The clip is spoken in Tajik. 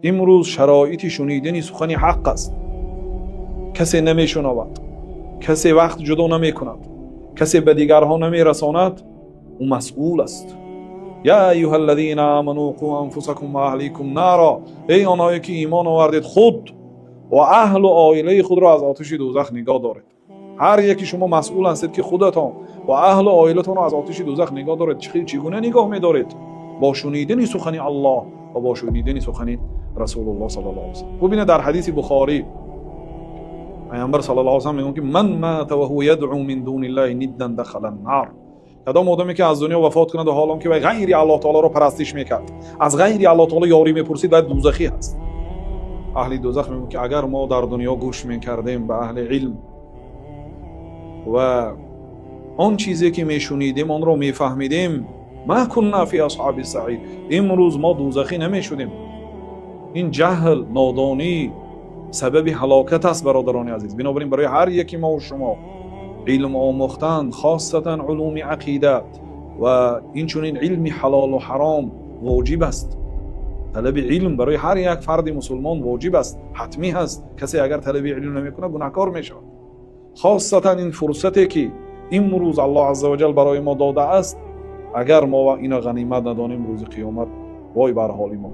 Имрӯз шароити шунидани сухани ҳақ аст. Касе намешунавад, касе вақт ҷудо намекунад, касе ба дигарҳо намерасонад, ӯ масъул аст. يا أيها الذين آمنوا قوا أنفسكم وأهليكم نارا. Эй онҳое ки имон овардед, худ ва аҳлу оилаи худро аз оташи дӯзах нигоҳ доред. Ҳар яки шумо масъул ҳастед, ки худатон ва аҳлу оилатонро аз оташи дӯзах нигоҳ доред. Чӣ гуна нигоҳ медоред? Бо шунидани сухани Аллоҳ ва бо шунидани сухани Расулуллоҳ саллаллоҳу алайҳи васаллам. Бубинед, дар ҳадиси Бухорӣ Паёмбар саллаллоҳу алайҳи васаллам мегӯянд, ки من مات وهو يدعو من دون الله ندا دخل النار. Кадом одаме ки аз дунё вафот кунад, ҳол он ки вай ғайри Аллоҳ таолоро парастиш мекард, аз ғайри Аллоҳ таоло ёрӣ мепурсид, вай дӯзахӣ ҳаст. Аҳли дӯзах мегӯянд, ки агар мо дар дунё гӯш мекардем ба аҳли илм ва он чизе ки мешунидем, онро мефаҳмидем, ما كنا في أصحاب السعير, имрӯз мо дӯзахӣ намешудем. Ин ҷаҳл, нодонӣ сабаби ҳалокат аст, бародарони азиз. Бинобар ин барои ҳар яки мову шумо илм омӯхтан, хосатан улуми ақида ва инчунин илми ҳалолу ҳаром, воҷиб аст. Талаби илм барои ҳар як фарди мусулмон воҷиб аст, ҳатмӣ ҳаст. Касе агар талаби илм намекунад, гунаҳкор мешавад. Хосатан ин фурсате ки имрӯз Аллоҳ азза ваҷал барои мо додааст, агар мо ина ғанимат надонем, рӯзи қиёмат вой бар ҳоли мо.